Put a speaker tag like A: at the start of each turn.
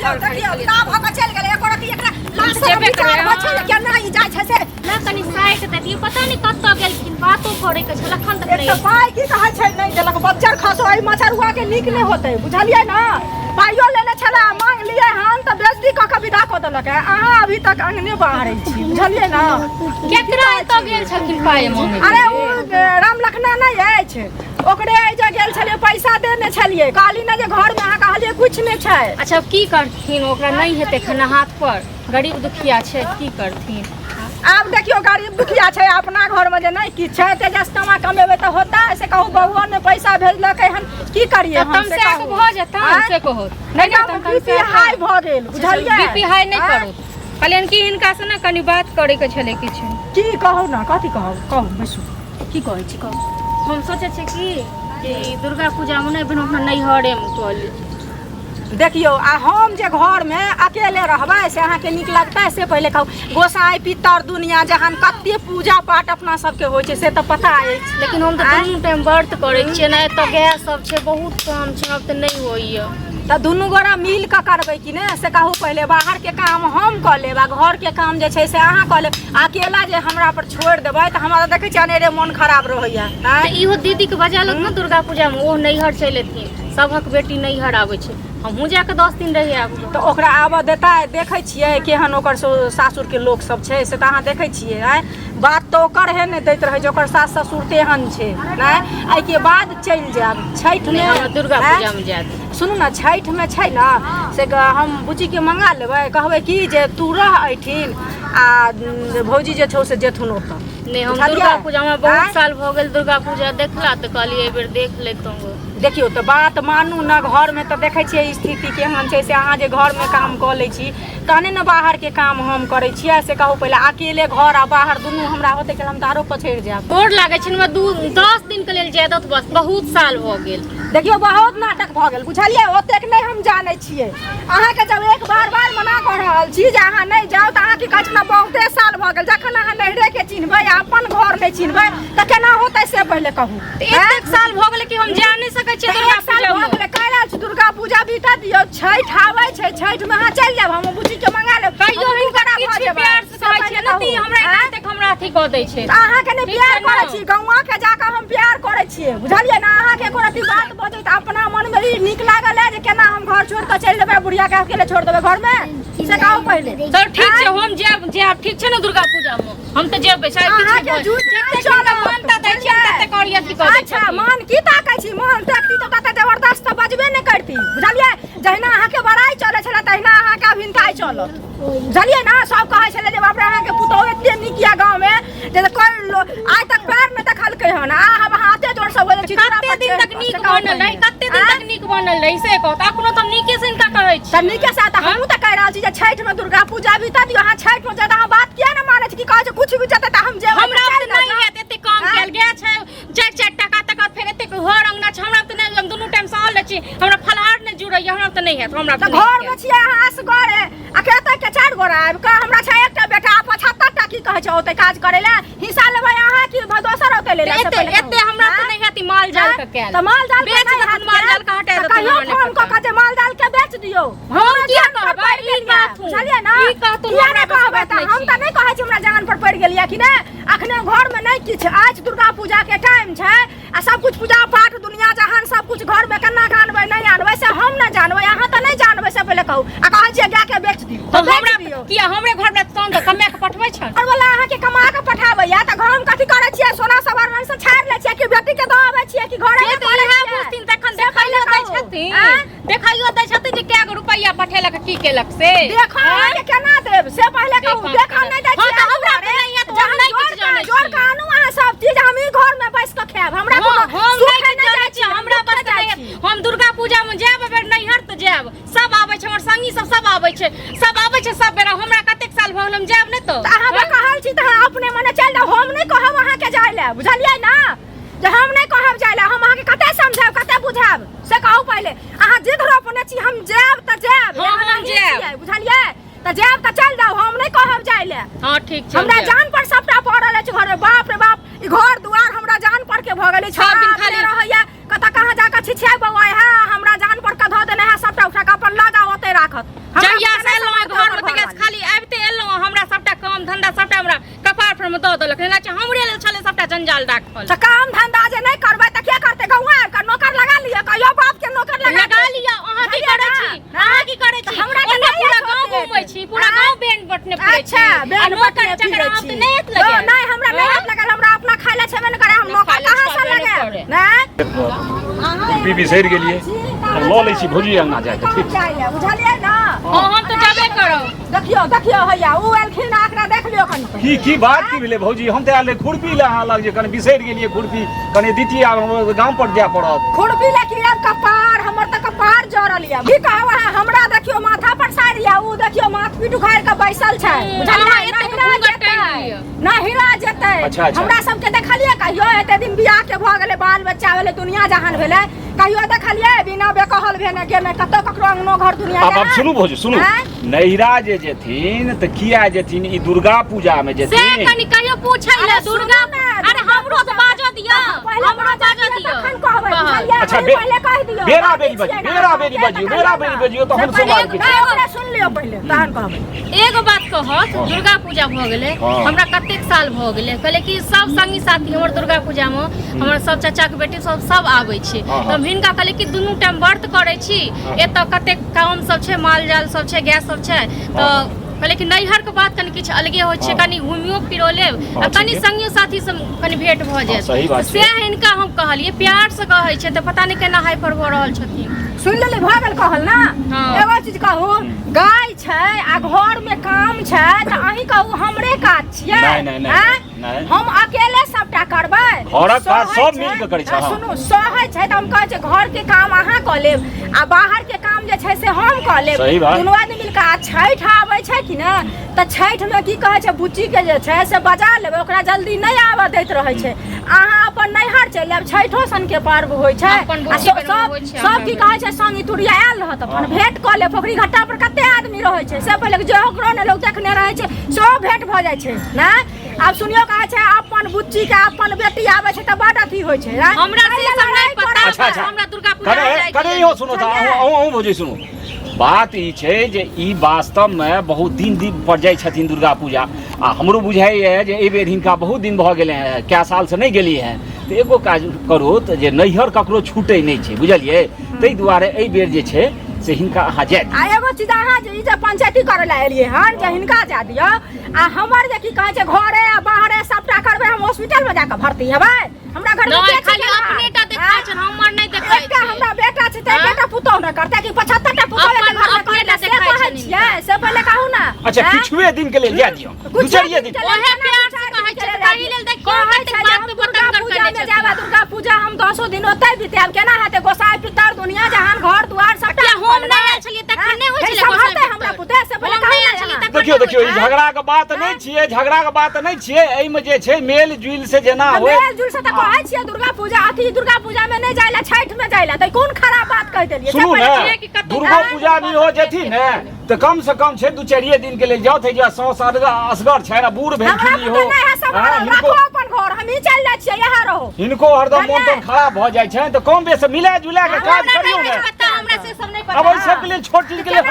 A: देखियौ
B: हर घड़ी
A: देखियौ
B: खाली
A: का भऽ कऽ चलि गेलै एको रत्ती एकरा लाश
B: जेबे
A: विचार
B: करबै,
A: होइ छै ने केना ई जाइ छै से।
B: ना कनि साइट दे दियौ, पता नहि कतऽ गेलखिन, बातो करे के छल अखन तक
A: एक
B: नहि।
A: तऽ पाइ की कहै छै नहि देलक, बज्जर खसो एहि मचरुआ के नीक नहि होतै, बुझलियै ने? पाइयो लेने छलै, मांगलियै हन तऽ बेजती कऽ कऽ विदा कऽ देलक है। अहाँ अभी तक अंगने बाहरै छी, बुझलियै ने?
B: केकरा एतऽ गेल छलखिन पाइ मांगे?
A: अरे ओ राम लखना नहि अछि, ओकरे एहि जे गेल छलियै, पैसा देने छलियै। कहली ने जे घरमे अहाँ कहलियै किछु नहि छै।
B: अच्छा, की करथिन, ओकरा नहि हेतै खाना हाथ पर, गरीब दुखिया छै, की करथिन?
A: आब देखियौ, गरीब दुखिया छै, अपना घरमे जे नहि किछु छै, तेजस कमा कमेबै तऽ होतै से कहू? बौआ ने पैसा भेजलकै हन, की करियै
B: तऽ
A: हम से
B: तमसा कऽ
A: कहू?
B: भऽ जेतै
A: आँय?
B: से कहू? नहि नहि,
A: एकदम
B: तम
A: बीपी हाई भऽ गेल, बुझलियै?
B: बीपी हाई नहि
A: आँय?
B: करू। कहलियनि कि हिनका से ने कनि बात करैके छलै किछु।
A: की कहू ने, कथी कहू? कहू, बैसू, की कहै छी कहू।
B: हम सोचै छियै कि जे ई दुर्गा पूजामे नहि बिन अपना नैहरेमे कऽ ली।
A: देखियौ, आ हम जे घरमे अकेले रहबै से अहाँके नीक लगतै से पहिले कहू? गोसाई पितर दुनिया जहान कते पूजा पाठ अपना सबके होइ छै से तऽ पता अछि।
B: लेकिन हम तऽ
A: आँय?
B: दुनू टाइम व्रत करै छियै ने, एतऽ गैस सब छै, बहुत काम छै, आब तऽ नहि होइए।
A: तऽ दुनू गोरा मिल कऽ करबै कि ने से कहू पहिले? बाहरके काम हम कऽ लेब आ घरके काम जे छै से अहाँ कऽ लेब। अकेला जे हमरा पर छोड़ि देबै तऽ हमरा देखै छियै अनेरे मोन खराब रहैया।
B: तऽ
A: आँय?
B: इहो दीदीके बजा लत ने दुर्गा पूजामे, ओहो नैहर चलि एथिन। सभक बेटी नैहर आबै छै, हमहूँ जाकऽ 10 दिन रहि आयब।
A: तऽ ओकरा आबऽ देतै? देखै छियै केहन ओकर सासुरके लोक सब छै से तऽ अहाँ देखै छियै। आँय, बात तऽ ओकर हे नहि दैत रहै छै, ओकर सास ससुर तेहन छै। नहि, एहिके बाद चलि जायब छठिमे।
B: नहि, हमरा दुर्गा
A: आँय?
B: पूजामे जायत।
A: सुनू ने, छठिमे छै ने से हम बुच्चीके मंगा लेबै, कहबै कि जे तू रह एहिठिन आ भौजी जे छौ से जेथुन ओतऽ।
B: नहि, हम
A: बुझलियै?
B: दुर्गा पूजा हमरा बहुत
A: आँय?
B: साल भऽ गेल दुर्गा पूजा देखला, तऽ कहलियै एहि बेर देख लेतहुँ।
A: देखियौ तऽ बात मानू ने, घरमे तऽ देखै छियै स्थिति केहन छै से। अहाँ जे घरमे काम कऽ लै छी तहने ने बाहरके काम हम करै छियै से कहू पहिले? अकेले घर आ बाहर दुनू हमरा होतै कि हम तऽ आरो पछड़ि जायब।
B: गोर लागै छै, हमरा 10 दिनके लेल जाय दत बस, बहुत साल भऽ गेल।
A: देखियौ, बहुत नाटक भऽ गेल, बुझलियै? ओतेक नहि हम जानै छियै अहाँके। जब एक बार बार मना कऽ रहल छी जे अहाँ नहि जाउ तऽ अहाँ की कहै छी ने, बहुते साल भऽ गेल। जखन अहाँ नैहरेके चिन्हबै आ अपन घर नहि चिन्हबै तऽ केना होतै से पहिले कहू?
B: तऽ एतेक साल भऽ गेलै कि हम जा नहि सकै छियै
A: तऽ
B: दुर्गा
A: एक साल
B: पूजामे?
A: भऽ गेलै, कहि रहल छी दुर्गा पूजा बीतऽ दियौ, छठि आबै छै, छठिमे अहाँ चलि जायब, हम बुच्चीके मंगा लेब।
B: कहियो
A: हम
B: हिनका
A: गोरा भऽ
B: किछु
A: जेबै।
B: प्यार से
A: से
B: कहै छियै
A: पहिले
B: ने, तऽ ई
A: कहू।
B: हमरा
A: आँय?
B: एतेक हमरा अथी कऽ दै छै।
A: तऽ अहाँके नहि
B: ठीक
A: प्यार
B: छै ने?
A: करै छी, गौआँ के जाकऽ हम प्यार करै छियै, बुझलियै ने? अहाँके एको रत्ती बात बजै तऽ अपना मनमे ई नीक लागल है जे केना हम घर छोड़ि कऽ चलि जेबै, बुढ़िया के अकेले छोड़ि देबै घरमे से कहू पहिले?
B: चल, ठीक छै, हम जायब जायब, ठीक छै ने? दुर्गा पूजामे हम तऽ जेबै, चाहे किछु
A: अहाँके
B: भऽ
A: झूठ
B: जतेक
A: नहि
B: हिनका
A: चलत,
B: मानता दै छियनि
A: बुझलियै?
B: ततेक और अथी कऽ दै
A: अच्छा,
B: छथिन।
A: मान की ताकै छी? मान ताकती तऽ तते जबरदस्त तऽ बजबे नहि करती, बुझलियै? जहिना अहाँके बड़ाइ चलै छलै तहिना अहाँके अब हिनकाइ चलत, बुझलियै ने? सब कहै छलै जे बाप रे, अहाँके पुतोहु एते नीक यऽ गाँवमे जे कोइ आइ तक पैर नहि देखलकै हन, आ हम अहाँ एते जोरसँ बजै छी तोरा
B: कते
A: पर
B: दिन
A: चढ़ि
B: तक
A: कऽ,
B: नीक
A: से कहू
B: बनल रही?
A: पहिले।
B: कते दिन
A: आँय?
B: तक नीक बनल रही से कहू? तऽ अखनो तऽ हम नीके से हिनका कहै
A: तऽ
B: छी।
A: नीके से तऽ हमहूँ तऽ कहि रहल छी जे छठिमे दुर्गा पूजा बीतऽ दियौ। अहाँ छठिमे ज्यादा अहाँ बात किया ने मानै छी? की कहै छै, कुछ भी जेतै तऽ हम जेबै।
B: हमरा
A: चलि
B: तऽ नहि
A: जाउ।
B: हैत एते काम।
A: आँय?
B: कयल गेल छै चारि चारि टाका, तकर फेर एतेक घर अंगना छै, हमरा तऽ नहि, हम दुनू टाइम सहल रहै छी, हमरा फलाहार नहि जुड़ैया, हमरा तऽ नहि हैत, हमरा
A: तऽ
B: तऽ नहि
A: घरमे
B: हैत।
A: छियै अहाँ असगरे आ कतऽ के चारि गोरा आबि कऽ? हमरा छै एकटा बेटा, 75 टा की कहै छै ओतै काज करै लए। हिस्सा लेबै अहाँ कि दोसर ओतै ले?
B: तऽ एते एते हमरा तऽ नहि हैत ई माल जाल के कयल।
A: तऽ माल जाल के
B: बेच
A: नहि
B: देथुन
A: हैत
B: माल जाल के,
A: कयल,
B: हटा
A: तऽ
B: देथुन,
A: कहियो
B: हमरा नहि
A: फोन कऽ
B: पता।
A: कऽ जे माल जाल के बेच दियौ।
B: हम
A: हमरा
B: किया
A: जान पर
B: कहबै?
A: पड़ि
B: ई
A: गेल यऽ,
B: कहथुन।
A: बुझलियै ने?
B: ई कहथुन,
A: किया
B: हमरा
A: नहि
B: बस
A: कहबै?
B: बात
A: तऽ
B: नहि
A: हम
B: छी।
A: तऽ नहि कहै छी हमरा जान पर पड़ि गेल यऽ कि नहि। अखने घरमे नहि किछु अछि, दुर्गा पूजा के टाइम छै आ सब कुछ पूजा पाठ दुनिया जहान सब कुछ घरमे केना के आनबै नहि आनबै से हम नहि जानबै, अहाँ तऽ नहि जानबै से पहिले कहू? आ कहै छियै गायके बेच दियौ
B: तऽ
A: तऽ बेच
B: हमरा
A: दियौ।
B: किया हमरे घर में तहन तऽ कमाए के पठबै छनि।
A: घरवला अहाँके कमा कऽ पठाबैया तऽ घरमे कथी करै छियै? सोना सवर से छाड़ि लै छियै कि बेटीके दऽ अबै छियै कि घरे
B: से
A: मे
B: तऽ
A: करै
B: इएह
A: छियै?
B: बुझथिन तखन
A: से पहिले
B: देखाइयो दै
A: कहू।
B: छथिन।
A: आँय?
B: देखाइयो दै छथिन जे कए गो रुपैआ पठेलक, की केलक से।
A: देखो, अहाँके केना देब से पहिले कहू?
B: देखो
A: देखो, नहि दै
B: हँ,
A: छियै
B: तऽ हमरा
A: एहि
B: तऽ नहि हैत, हम
A: जहन
B: नहि
A: जोर
B: किछु जानै
A: कऽ- जोर
B: छी।
A: कऽ आनू अहाँ सब चीज, हम ई घर मे बैस कऽ खायब, हमरा
B: हँ,
A: कोनो
B: हम
A: सुख
B: नहि किछु
A: नहि
B: जानै
A: जाइ
B: छी,
A: छी,
B: हमरा
A: दुःखे
B: बस
A: जाइ
B: नहि
A: छी।
B: हम दुर्गा पूजा मे जायब अगर नैहर तऽ जायब। सब आबै छै, हमर संगी सब सब आबै छै, सब आबै छै सब बेरा। हमरा कतेक साल भऽ गेल, हम जायब नहि तऽ?
A: तऽ अहाँ कहल छी तऽ अहाँ अपने मने चलि जाउ, हम नहि कहब अहाँके जाय लए, बुझलियै ने? जे हम नहि कहब जाय लए। हम अहाँके कते समझायब, कते बुझायब से कहू पहिले? अहाँ जिद रोपने छी, हम जायब तऽ जायब।
B: हँ,
A: एहन
B: हम
A: अहीं
B: जायब।
A: छियै, बुझलियै? तऽ जायब तऽ चलि जाउ, हम नहि कहब जाय लए।
B: हँ, ठीक छै, हम
A: हमरा
B: जायब।
A: जान पर सबटा पड़ल अछि घरमे। बाप रे बाप, ई घर दुआर हमरा जान पर के भऽ गेलै।
B: सब दिन
A: अपने
B: खाली-
A: रहैया कतऽ कहाँ जाकऽ छिछिया बौआइ है, हमरा जान पर के धऽ देने है। सबटा उठा कऽ अपन लऽ जाउ, ओतै राखत। हमरा
B: जहिया से एलहुँ घर में तहिया से खाली आबिते एलहुँ हमरा सबटा काम धंधा सबटा हमरा कपार पर में दऽ देलक एना छै हमरे लेल छलै सबटा जंजाल राखल।
A: तऽ काम धंधा जे नहि करबै तऽ के करतै? गौआँ आबि कऽ नौकर लगा लिअ, कहियो बाप के नौकर लगा
B: लगा लिअ। अहाँ की करै छी? अहाँ की करै छी?
A: हमरा तऽ
B: ओन्ने
A: नहि
B: पूरा
A: अछि
B: गाँव
A: ओतेक।
B: घूमै छी, पूरा
A: आँय?
B: गाँव बेन बटने फिरै छी।
A: अच्छा,
B: आ
A: बेन
B: नौकर
A: बटने
B: चकर
A: फिरै
B: अहाँ
A: छी।
B: तऽ नहि हेत
A: यौ,
B: लगल।
A: नहि, हमरा नहि
B: आँय?
A: हेत लगल, हमरा अपना खाय लए छेबे नहि करै, हम
B: अपना
A: नौकर
B: खाय लए
A: कहाँ से
B: छेबे नहि
A: लगायब?
B: करै।
A: नहि?
C: खुरपी बिसरि गेलियै, आब लऽ लै छी भौजी अङ्गना जाके, ठीक छै?
A: बुझलियै ने?
B: हँ, हम तऽ जेबे करब।
A: देखियौ देखियौ, हैया ओ एलखिन, एकरा देख लियौ कनि।
C: की की बात की भेलै भौजी? हम तऽ आयल रही खुरपी लए अहाँ लग, जे कनि बिसरि गेलियै खुरपी, कनि दितियै, आब हमरो गाम पर जाय पड़त।
A: खुरपी लए की आब? कपार हमर तऽ कपार जरल यऽ, की कहब अहाँ? हमरा देखियौ माथा पर साड़ि यऽ, ओ देखियौ माथ पीठ उखाड़ि कऽ बैसल छै। बुझलियै?
B: अहाँ एतेक
A: नहिरा
B: घूंघट
A: जेतै।
B: टाँगि लिअ।
A: नहिरा जेतै।
C: अच्छा, अच्छा।
A: हमरा सबके देखलियै कहियो? एते दिन बियाह के भऽ गेलै, बाल बच्चा भेलै, दुनिया जहान भेलै, कहियो देखलियै बिना बेकहल भेने गेने कतौ ककरो अंगनो घर दुनिया
C: आब आब
A: जहान?
C: सुनू भौजी, सुनू।
A: आँय?
C: नैहरा जे जेथिन तऽ किया जेथिन? ई दुर्गा पूजा मे
B: से
C: जेथिन।
B: कनि कहियो पूछै
A: अरे
B: ले
A: सुनू
B: दुर्गा
A: ने,
B: अरे
A: दुर्गा
B: हमरो तऽ
A: पूजा
B: बाजऽ दिअ,
A: पहिले
B: हमरो
A: बाजऽ
B: बाजऽ
A: दिअ,
B: दिअ।
A: तखन कहबै,
B: कहब।
A: बुझलियै?
C: अच्छा,
A: पहिले पहिले कहि दियौ।
C: बेरा
A: बाजै
C: बेरी
A: छियै
C: बजियौ,
A: ने,
C: बेरा
A: अहाँ
C: बेरी
A: के
C: बजियौ,
A: तखन
C: बेरा
A: ने।
C: बेरी बजियौ, तहन
A: से पहिले
C: सवाल किछु।
A: नहि, ओकरा सुनि लियौ पहिले, तहन कहबै।
B: एगो बात कहत, दुर्गा पूजा भऽ गेलै,
C: हँ।
B: हमरा कतेक साल भऽ गेलै, कहले कि सब संगी साथी हमर दुर्गा पूजा मे हमर सब चाचा के बेटी सब सब आबै छै।
C: हँ, हँ।
B: तऽ हम हिनका कहले कि दुनू टाइम व्रत करै छी, एतऽ कतेक काम सब छै, माल जाल सब छै, गाय सब छै, तऽ कहले कि नैहर के बात कनि किछु अलगे होइ छै,
C: हँ।
B: कनि घुमियो फिरो लेब
C: हँ,
B: आ कनि
C: ठीके।
B: संगियो साथी से कनि भेंट भऽ जायत।
C: सही बात छै।
B: सएह हिनका हम कहलियै, प्यार से कहै छै तऽ पता नहि केना हाइपर भऽ रहल छथिन।
A: सुनि लेली, भऽ गेल कहल ने?
B: हँ।
A: एगो चीज कहू, गाय छै आ घर में काम छै तऽ अहीं कहू हमरे काज छियै?
C: नहि, नहि, नहि,
A: आँय?
C: नहि।
A: हम अकेले सबटा करबै?
C: घरक काज
A: सहै
C: सब
A: छै।
C: मिल कऽ करै छै,
A: हँ,
C: हँ।
A: सुनू, सहै छै तऽ हम कहै छै घर के काम अहाँ कऽ लेब आ बाहर के काम जे छै से हम कऽ लेब।
C: सही बात।
A: दुनू आदमी मिल कऽ। आ छठि आबै छै कि ने, तऽ छठि में की कहै छै, बुच्ची के जे छै से बजा लेबै, ओकरा जल्दी नहि आबऽ दैत रहै छै। अहाँ अपन नैहर चलि जायब, छठिो सन के पर्व होइ छै।
B: अपन
A: आ
B: बुच्ची
A: सब
B: बेरमे
A: सब
B: होइ छै,
A: सब
B: हमरा
A: की
B: बेरमे।
A: कहै छै, संगी तुरिया आयल रहत, अपन भेंट कऽ लेब। पोखरि घट्टा पर कते आदमी रहै छै, से पहिले जे ओकरो ने लोक देखने रहै छै, सेहो भेंट भऽ जाइ छै ने। आब सुनियो, कहै छै अपन बुच्ची के अपन बेटी आबै छै तऽ बड अथी होइ छै, ने?
B: हमरा से
A: एहि लेल
B: सब नहि
A: लड़ाइ
B: पता।
A: करब।
C: अच्छा, अच्छा।
B: हमरा दुर्गा पूजा
C: कने
B: जाय के
C: कने
B: लेल।
C: इहो सुनू तऽ, अहूँ अहूँ अहूँ भौजी सुनू। बात ई छै जे ई वास्तवमे बहुत दिन दिन पर जाइ छथिन दुर्गा पूजा, आ हमरो बुझाइए जे एहि बेर हिनका बहुत दिन भऽ गेलै हेँ, कए सालसँ नहि गेलियै हेँ। तऽ एगो काज करू तऽ जे नैहर ककरो छूटै नहि छै, बुझलियै? ताहि दुआरे एहि बेर जे छै से हिनका अहाँ जाय दियौ।
A: आ एगो चीज, अहाँ जे ई जे पंचायती करै लए एलियै हन जे हिनका जाय दियौ आ हमर जे की कहै छै घरे आ बाहरे सबटा करबै, हम हॉस्पिटल मे जाकऽ भर्ती हेबै? हमरा घर में
B: नहि,
A: के छै
B: खाली
A: केनहार?
B: अपने टा देखाइ
A: आँय?
B: छनि, हमर नहि देखाइ
A: एकटा
B: छै।
A: हमरा बेटा छै तऽ
B: आँय?
A: एकेटा पुतोहु ने करतै कि 75 टा पुतोहु
B: अपन
A: एतै घर में
B: अपने
A: करै
B: टा
A: लए, से
B: देखाइ
A: कहै
B: छनि
A: छियै,
B: हिनका।
A: से पहिले कहू ने।
C: अच्छा,
A: आँय?
C: किछुए दिन के लेल जाय दियौ, दू
A: किछुए
C: चारिए
A: दिन
C: दिन
A: के लेल।
B: ओहे
A: केना
B: प्यार
A: दू
B: से
A: चारि
B: कहै
A: दिन
B: छै,
A: के लेल
B: ताहि लेल देखियौ
A: कहै
B: कतेक
A: छै जे
B: बात
A: हम
B: पे
A: दुर्गा
B: बतंगड़
A: पूजा
B: कयने
A: मे जायब आ
B: छथिन।
A: दुर्गा पूजा हम दसो दिन ओतै बितायब, केना हेतै? गोसाई पितर दुनिया जहान घर दुआर सबटा
B: किया हम
A: करबै।
B: नहि आयल छलियै तखन नहि होइ
A: हे,
B: छलै
A: सम्हारतै
B: गोसाई
A: हमरा
B: पितर?
A: पुते, से पहिले
B: हम
A: कहू
B: नहि
A: ने
B: आयल छलियै
A: अहाँ।
B: तखन
C: देखियौ
B: नहि
C: देखियौ, ई
B: होइ छै।
C: झगड़ा के बात नहि छियै, झगड़ा के बात नहि छियै। एहिमे जे छै मेल जुल से जेना
A: तऽ
C: होय।
A: मेल जुल से तऽ कहै छियै दुर्गा पूजा अथी दुर्गा पूजा मे नहि जाइ लए, छठि मे जाइ लए, तऽ कोन खराब बात कहि देलियै से
C: सुनू
A: पहिले
C: ने,
B: छियै कि कतौ
C: दुर्गो
B: जाय,
C: पूजा भी हो जेथिन ने तऽ कम से कम छै दू चारिए दिन के लेल जाउ, जे साउस असगर छै आ बूढ़
A: हमरा
C: भेलखिन
A: पुते
C: इहो।
A: नहि है सम्हारल,
C: हँ, हिनको
A: राखो अपन घर, हमही चलि जाइ छियै, यहाँ रहो।
C: हिनको हरदम मोन
A: बुझलियै?
C: तोन खराब भऽ जाइ छनि, तऽ कम बेस मिला जुला के काज
B: हमरा
C: करियौ
B: नहि
C: ने।
B: पता, हमरा से सब नहि
C: आब
B: पता।
C: एहि सबके लेल, छोट चीज के लेल।